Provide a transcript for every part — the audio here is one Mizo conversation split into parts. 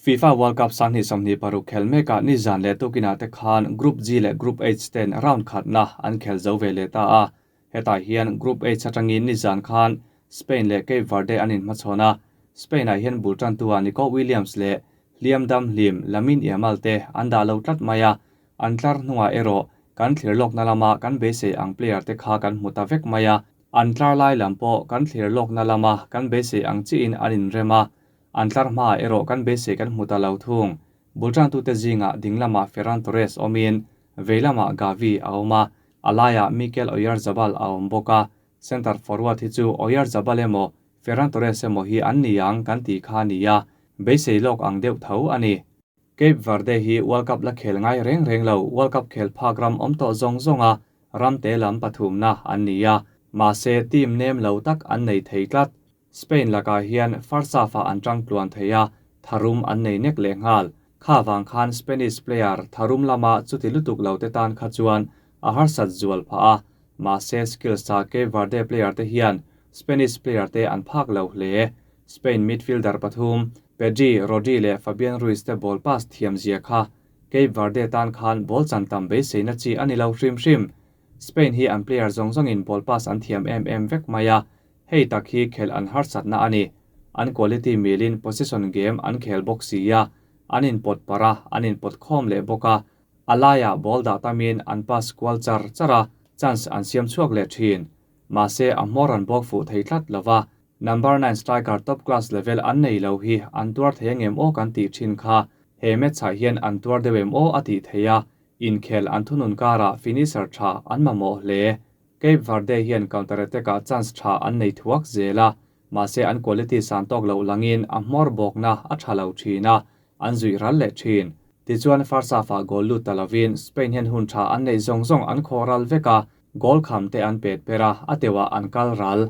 FIFA World Cup 2026 khel mekah nizan leh tukinah te khan Group G leh Group H ten round khatna an khel zo ve leh ta a. Hetah hian Group H atangin nizan khan Spain leh Cape Verde an inhmachhawn a. Spain-ah hian bul tantu-ah Nico Williams leh hliam dam hlim Lamine Yamal te an dah lo tlat mai a. An tlar hnungah erawh kan thlir lawkna lama kan beisei ang player te kha kan hmu ta vek mai a. An tlar lai lam pawh kan thlir lawkna lama kan beisei ang chiin an inrem a. An tlar hmaah erawh kan beisei kan hmu ta lo thung. Bul tantute zingah ding lamah Ferran Torres awmin vei lamah Gavi a awm a, a laiah Mikel Oyarzabal a awm bawk a. Centre forward hi chu Oyarzabal emaw Ferran Torres emaw hi an ni ang kan tih kha a ni a, beisei lawk ang deuh tho a ni. Cape Verde hi World Cup la khel ngai reng reng lo, World Cup khel phak ram awm tawh zawng zawnga ram te lam pathumna an ni a, mahse team nem lo tak an nei thei tlat. Spain lakah hian first half-ah an tang tluan thei a, tharum an nei nek leh nghal. Kha vang khan Spanish player tharum lama chuti lutuk lo te tan kha chuan a harsat zual phah a, mahse skills a Cape Verde player te hian Spanish player te an phak lo hle. Spain midfielder pathum Pedri, Rodri leh Fabian Ruiz te ball pass thiam zia kha Cape Verde tan khan ball chan tam beiseina chi a ni lo hrim hrim. Spain hi an player zawng zawngin ball pass an thiam em em vek mai a, Hei tak hi khelh an harsatna a ni. An quality milin possession game an khel bawk si a, an inpawt parh a, an inpawt khawm leh bawk a. A laiah ball dah tamin an pass kual char char a, chance an siam chhuak leh thin. Mahse a hmawr an bawk fuh thei tlat lo va, number nine striker top class level an nei lo hi an tuar thei angem aw kan tih thin kha he match ah hian an tuar deuh em aw a tih theih a, inkhel an thunun karah finisher tha an mamawh hle. Cape Verde hian counter attack-ah chance tha an nei thuak zel a, mahse an quality san tawk loh langin a hmawr bawkna a tha lo thin a, an zuih ral leh thin. Tichuan first half-ah goal lut ta lovin Spain hian hun tha an neih zawng zawng an khawh ral vek a, goal kham te an pet per a, a teuhah an kal ral.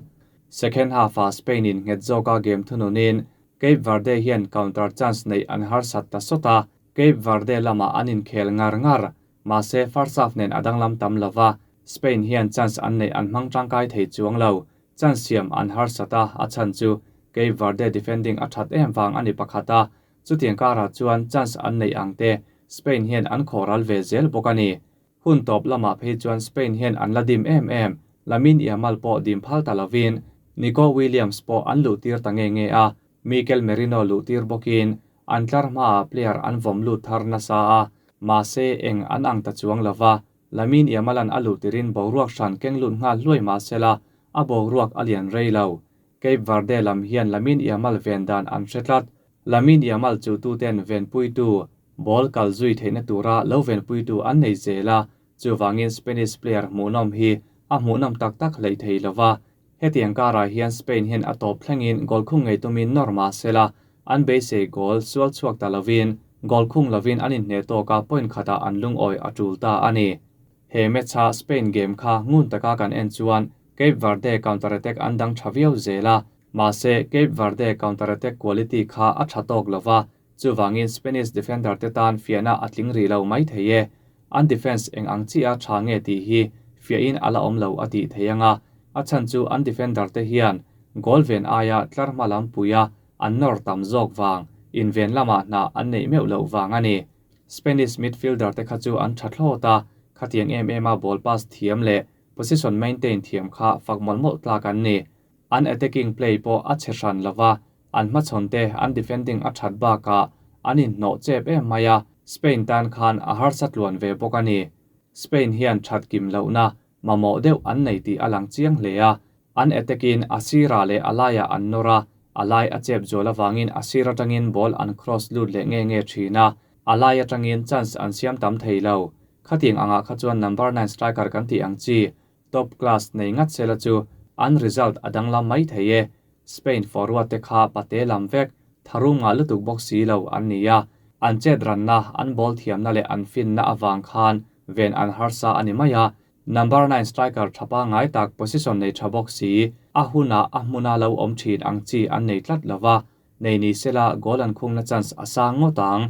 Second half-ah Spain in nghet zawka game thununin Cape Verde hian counter chance neih an harsat ta sawt a, Cape Verde lamah an inkhel ngar ngar. Mahse first half nen a danglam tam lo va, Spain hian chance an neih an hmang tangkai thei chuang lo. Chance siam an harsat a, a chhan chu Cape Verde defending a that em vang a ni pakhat a, chutiang karah chuan chance an neih ang te Spain hian an khawh ral ve zel bawk a ni. Hun tawp lamah phei chuan Spain hian an la dim em em, Lamine Yamal pawh dim phal ta lovin Nico Williams pawh an luhtir ta nge nge a, Mikel Merino luhtir bawkin an tlar hmaah player an vawm lut thar nasa a, mahse eng an ang ta chuang lo va, Lamine Yamal-a'n a luh tirin boruak hran keng lut nghal hluai mahsela a boruak a lian rei lo. Cape Verde lam hian Lamine Yamal ven dan an hre tlat. Lamine Yamal chu tuten venpuitu, ball kal zui theihna tura lo venpuitu an nei zel a, chuvangin Spanish player hmuhnawm hi a hmuhnawm tak tak hleih thei lo va. Hetiang karah hian Spain hian a tawp thlengin goal khung ngei tumin nawr mahsela an beisei goal sual chhuak ta lovin goal khung lovin an inhneh tawk a point khatah an lungawi a tul ta a ni. He match-a Spain game kha ngun taka kan en chuan Cape Verde counter attack an dang tha viau zel a, mahse Cape Verde counter attack quality kha a tha tawk lova, chuvangin Spanish defender te tan fiahna a tling rih lo mai thei e. An defence eng ang chiah a tha nge tih hi fiahin a la awm lo a tih thei ang a, a chhan chu an defender te hian goal ven aia tlar hma lam puia an nawr tam zawk vang, inven lamah hna an neih meuh loh vang a ni. Spanish midfielder te kha chu an tha thlawt a, khatiang em em a ball pass thiam leh position maintain thiam kha fak mawlh mawlh tlak an ni. An attacking play pawh a chhe hran lova, an hmachhawn te an defending a that bakah an inhnawh chep em mai a, Spain tan khan a harsa tluan ve bawk a ni. Spain hian that kim lohna mamawh deuh an nei tih a lang chiang hle a, an attack in a sirah leh a laiah an nawr a, a lai a chep zual avangin a sir atangin ball an cross lut leh nge nge thin a, a lai atangin chance an siam tam thei lo. Khatiang angah kha chuan number nine striker kan tih ang chi top class nei ngat sela chu an result a danglam mai thei e. Spain forward te kha pate lam vek, tharum ngah lutuk bawk si lo an ni a, an chet ranna, an ball thiamna leh an finna avang khan ven an harsa a ni mai a, number nine striker tha pangngai tak position nei tha bawk si, a hunah a hmuna lo awm thin ang chi an nei tlat lo va, nei ni sela goal an khungna chance a sang ngawt ang.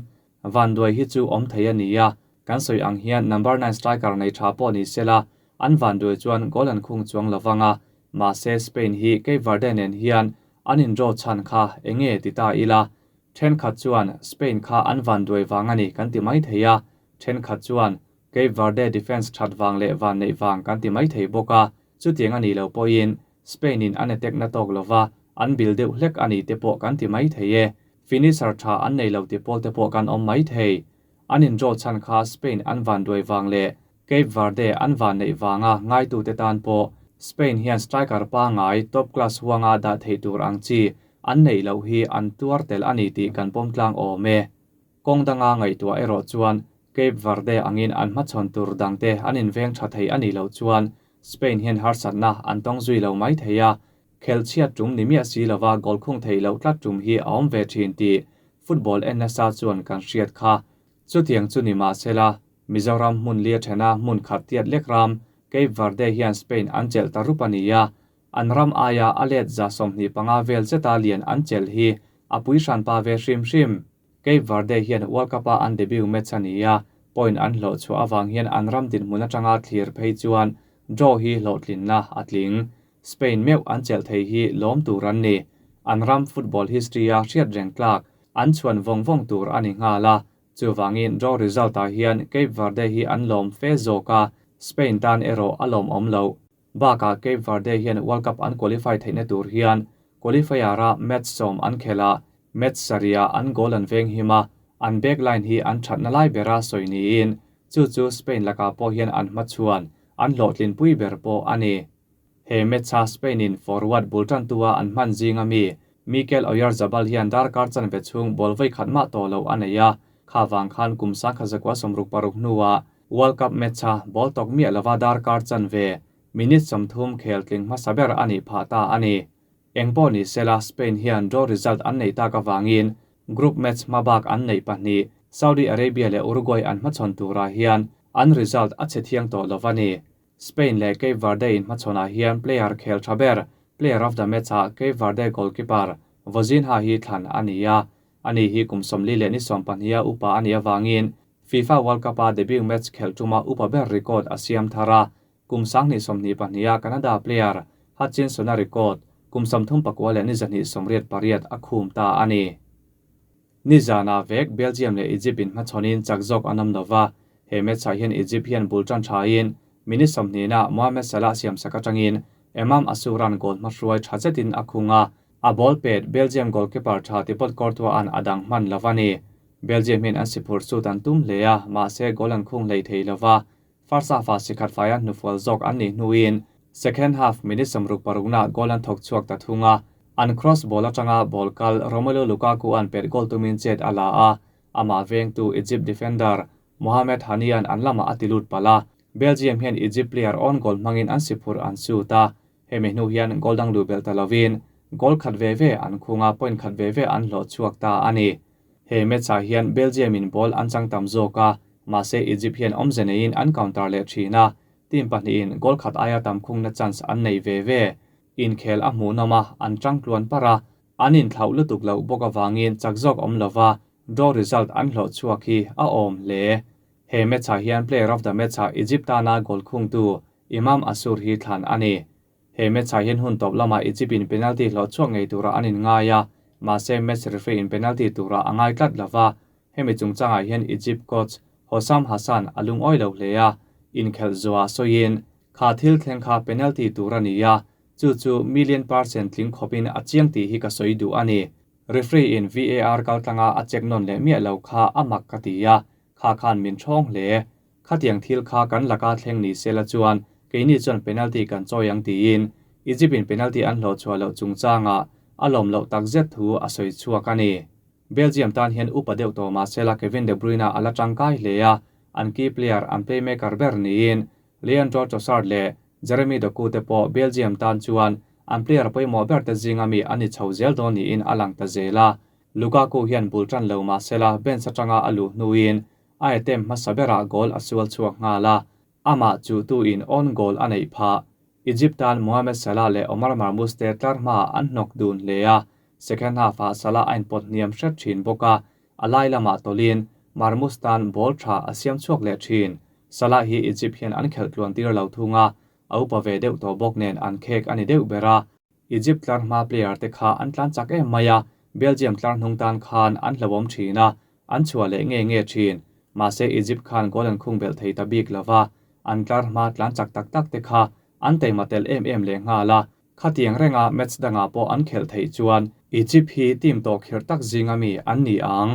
Vanduai hi chu awm thei a ni a, kan sawi ang hian number nine striker nei tha pawh ni sela an vanduai chuan goal an khung chuang lo vang a, mahse Spain hi Cape Verde nen hian an in draw chhan kha eng nge ti ta ila? Thenkhat chuan Spain kha an van duai vang a ni kan ti mai thei a, thenkhat chuan Cape Verde defence that vang leh van neih vang kan ti mai thei bawk a, chutiang a nih loh pawhin Spain in an attack na tawk lova an bil deuh hlek a ni te pawh kan ti mai thei e. Finisher tha an nei lo ti pawl te pawh kan awm mai thei. An in draw chhan kha Spain an van duai vang leh Cape Verde an van neih vanga ngaitute tan pawh Spain hian striker pangai top class huanga dah theih tur ang chi an neih loh hi an tuar tel a ni tih kan pawm tlang awm e. Kawng danga ngaihtuah erawh chuan Cape Verde angin an hmachhawn tur dangte an inveng tha thei a nih loh chuan Spain hian harsatna an tawng zui lo mai thei a, khelchhiat tum ni miah si lova goal khung theih loh tlat tum hi a awm ve thin tih football en nasa chuan kan hriat kha. Chutiang chu ni mahsela, Mizoram hmun lia thena hmun khat tiat lek ram Cape Verde hian Spain an chelh ta rup a ni a, an ram aia a let 25 vel zeta lian an chelh hi a pui hranpa ve hrim hrim. Cape Verde hian World Cup-a an debut match a ni a, point an hlawh chhuah avang hian an ram dinhmun atanga thlir phei chuan draw hi hlawhtlinna a tling. Spain meuh an chelh thei hi lawm tur an ni. An ram football history-a hriat reng tlak an chhuan vawng vawng tur a ni nghal a, chuvangin draw result-ah hian Cape Verde hi an lawm fe zawk a, Spain tan erawh a lawmawm loh. Bakah Cape Verde hian World Cup an qualify theihna tur hian qualifier-a match 10 an khel a, match 7 ah an goal an veng him a, an backline hi an thatna lai bera sawi niin chu chu Spain lakah pawh hian an hmachhuan an hlawhtlinpui ber pawh a ni. He match-a Spain in forward bul tan tua an hman zinga mi Mikel Oyarzabal hian darkar chanve chhung ball vei khat mah tawh lo a nei a, kha wang khan kum 1966 hnuah World Cup match-a ball tawk miah lova darkar chanve minute 30 khel tling hmasa ber a nih phah ta a ni. Engpawh ni sela Spain hian draw result an nei tak awangin group match hmabak an nei pahnih Saudi Arabia leh Uruguay an hmachhawn turah hian an result a che thiang tawh lova ni. Spain leh Cape Verde in hmachhawnah hian player khel tha ber player of the match-ah Cape Verde goalkeeper Vozinha hi thlan a ni a, ani hi kum 24 leh ni 12 a upa a ni awangin FIFA World Cup-a debut match khel tuma upa ber record a siam thar a, kum 2022 a Canada player Hutchinson-a record kum 39 leh ni 288 a khum ta a ni. Ni zana vek Belgium leh Egypt in hmachhawnin chak zawk an awm lova, he match-ah hian Egypt hian bul tan thain minute 20 na Mohamed Salah siam sak atangin Emam Asuran goal hmahruai tha zetin a khung a, a ball pet Belgium goalkeeper tha Thibaut Courtois an adang hman lova ni. Belgium hian an siphur chu tan tum hle a, mahse goal an khung hlei thei lova. First half-ah sikhat faia hnufual zawk an nih hnuin second half minute 66 na goal an thawk chhuak ta thung a, an cross ball atanga ball kal Romelu Lukaku an pet goal tumin chet a la a, ama veng tu Egypt defender Mohamed Hanian an lama a tilut pala. Belgium hian Egypt player on goal hmangin an siphur an shoot a, hemi hnu hian goal dang lu bel ta lovin goal khat ve ve an khunga point khat ve ve an hlawh chhuak ta a ni. He match-ah hian Belgium in ball an chang tam zawk a, mahse Egypt hian awmze neiin an counter leh thin a, team pahnihin goal khat aia tam khungna chance an nei ve ve. Inkhel a hmuh nawm a, an tang tluan par a, an inthlauh lutuk loh bawk awangin chak zawk awm lova, draw result an hlawh chhuak hi a awm hle. He match-ah hian player of the match-ah Egypt tana goal khung tu Imam Asur hi thlan a ni. He match-ah hian hun tawp lama Egypt in penalty hlawh chhuak ngei tura an in ngai a, mahse match referee in penalty tura a ngai tlat lova, hemi chungchangah hian Egypt coach Hossam Hassan a lung oi lo hle a, inkhel zuwa sawiin kha thil thleng kha penalty tura ni a, chu chu million percent tling khawpin a chiang tih hi ka sawi duh a ni. Referee in VAR kaltlanga a check non leh miah lo kha a mak ka ti a, kha khan min thawng hle. Kha tiang thil kha kan laka thleng ni sela chuan keini chuan penalty kan chawi ang tiin Egypt in penalty an hlawh chhuah loh chungchanga a lawm loh tak zet thu a sawi chhuak a ni. Belgium tan hian upa deuh tawh mahsela Kevin De Bruyne a la tangkai hle a, an key player an playmaker ber niin Leandro Trossard leh Jeremy Doku te pawh Belgium tan chuan an player pawimawh ber te zinga mi an ni chho zel dawn niin a lang ta zel a. Lukaku hian bul tan lo mahsela bench atanga a luh hnuin a attempt hmasa berah goal a sual chhuak nghal a, ama chu tu in on goal a neih phah. Egypt tan Mohamed Salah leh Omar Marmoush te tlar hma an hnawk dun hle a, second half-ah Salah a inpawt hniam hret thin bawk a, a lai lamah tawlin Marmoush tan ball tha a siam chhuak leh thin. Salah hi Egypt hian an khelh tluan tir lo thung a, a upa ve deuh tawh bawk nen an khek a ni deuh ber a. Egypt tlar hma player te kha an tlan chak em mai a, Belgium tlar hnung tan khan an hlauhawm thin a, an chhuah leh nge nge thin. Mahse Egypt khan goal an khung belh thei ta bik lo va, an tlar hma tlan chak tak tak te kha an taima tel em em leh nghal a. Khatiang renga match dangah pawh an khelh theih chuan Egypt hi team tawh khirh tak zinga mi an ni ang.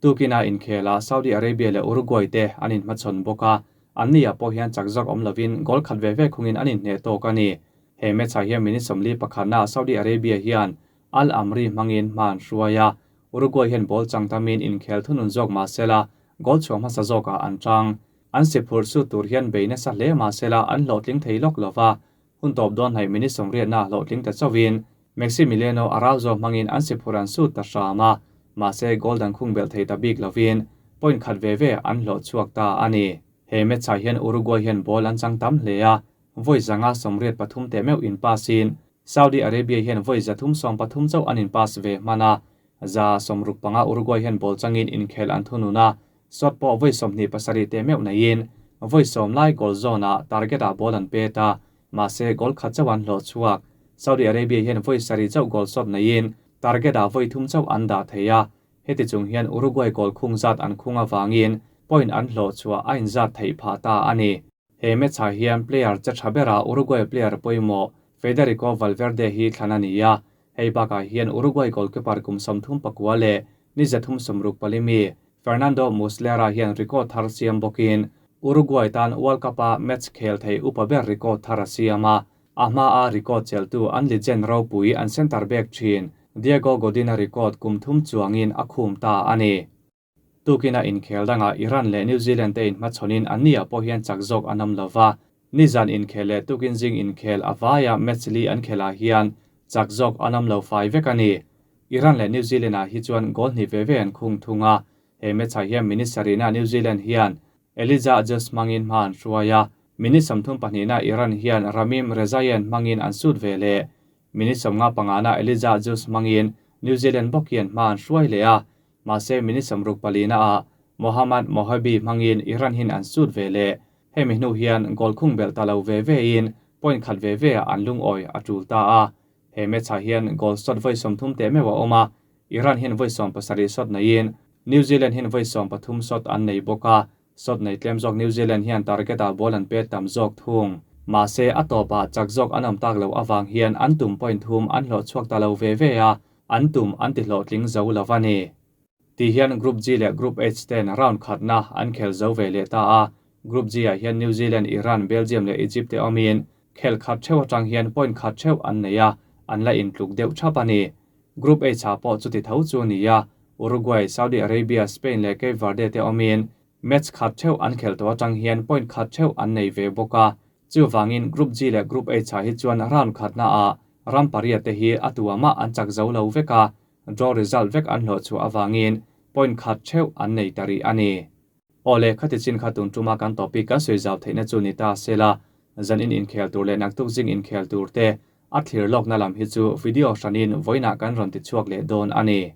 Tukina inkhelah Saudi Arabia leh Uruguay te an inhmachhawn bawk a, anniah pawh hian chak zawk awm lovin goal khat ve ve khungin an inhneh tawk a ni. He match-ah hian minute 41 nakah Saudi Arabia hian Al Amri hmangin hma an hruai a, Uruguay hian ball chang tamin inkhel thunun zawk mah sela goal chhuah hmasa zawkah an tang. An si phurh sut tur hian bei nasa hle mah sela an hlawhtling thei lawk lova, hun tawp dawn hnaih minute 80 hlawhtling ta chauhin Maximiliano Araujo hmangin an si phur an sut ta hram a, mahse goal dang khung belh thei ta bik lovin point khat ve ve an hlawh chhuak ta a ni. He match-ah hian Uruguay hian ball an chang tam hle a, vawi 183 teh meuh in pass in Saudi Arabia hian vawi 313 chauh an in pass ve hman a, 65 Uruguay hian ball changin inkhel an thunun a, shot pawh vawi 27 teh meuh neiin vawi 10 lai goal zone-ah target-ah ball an pet a, mahse goal khat chauh an hlawh chhuak. Saudi Arabia hian vawi 7 chauh goal shot neiin target-ah vawi 3 chauh an dah thei a, heti chung hian Uruguay goal khung zat an khung avangin point an hlawh chhuah a inzat theih phah ta a ni. He match-ah hian player che tha bera Uruguay player pawimawh Federico Valverde hi thlan a ni a, hei bakah hian Uruguay goalkeeper kum 34 leh ni 364 mi Fernando Muslera hian record thar siam bawkin Uruguay tan World Cup-a match khel thei upa ber record thar a siam a, a hma a record cheltu an legend ropui an centre back thin Diego Godin-a record kum thum chuangin a khum ta a ni. Tukina inkhel dangah Iran leh New Zealand te inhmachhawnin anniah pawh hian chak zawk an awm lova, nizan inkhel leh tukin zing inkhel a vaia match li an khelah hian chak zawk an awm lo fai vek a ni. Iran leh New Zealand-ah hi chuan goal hnih ve ve an khung thung a, he match-ah hian minute sarihna New Zealand hian Eliza Just hmangin hma an hruai a, minute 32 Iran hian Ramim Rezaeian hmangin an sut ve leh. Minute 55 Eliza Just hmangin New Zealand bawk hian hma an hruai leh a, mahse minute 64 Mohammad Mohebi hmangin Iran hin an sut ve leh. Hemi hnu hian goal khung belh ta lo ve ve in point khat ve ve an lungawi a tul ta a. He match-ah hian goal shot vawi 30 teh meuh a awm a, Iran hin vawi 17 shot neiin New Zealand hin vawi 13 shot an nei bawk a, shot nei tlem zawk New Zealand hian target-ah ball an pet tam zawk thung. Mahse a tawpah chak zawk an awm tak lo awang hian an tum point thum an hlawh chhuak ta lo ve ve a, an tum an ti hlawhtling zo lo a ni. Ti hian Group G leh Group H ten round khatna an khel zo ve leh ta a, Group G ah hian New Zealand, Iran, Belgium leh Egypt te awmin khel khat theuh atang hian point khat theuh an nei a, an la intluk deuh thap a ni. Group H ah pawh chuti tho chu ni a, Uruguay, Saudi Arabia, Spain leh Cape Verde te awmin match khat theuh an khel tawh atang hian point khat theuh an nei ve bawk a, chuwangin Group G leh Group H ah hi chuan round khatna ah ram pariat te hi a tuamah an chak zo lo vek a, draw result vek an hlawh chhuah awangin point khat theuh an nei ta rih a ni. Awle khati chin kha tun tuma kan topic kan sawi zau theihna chu ni ta sela, zan in inkhel tur leh naktuk zing inkhel tur te a thlir lawkna lam hi chu video hranin vawiinah kan rawn ti chhuak leh dawn a ni.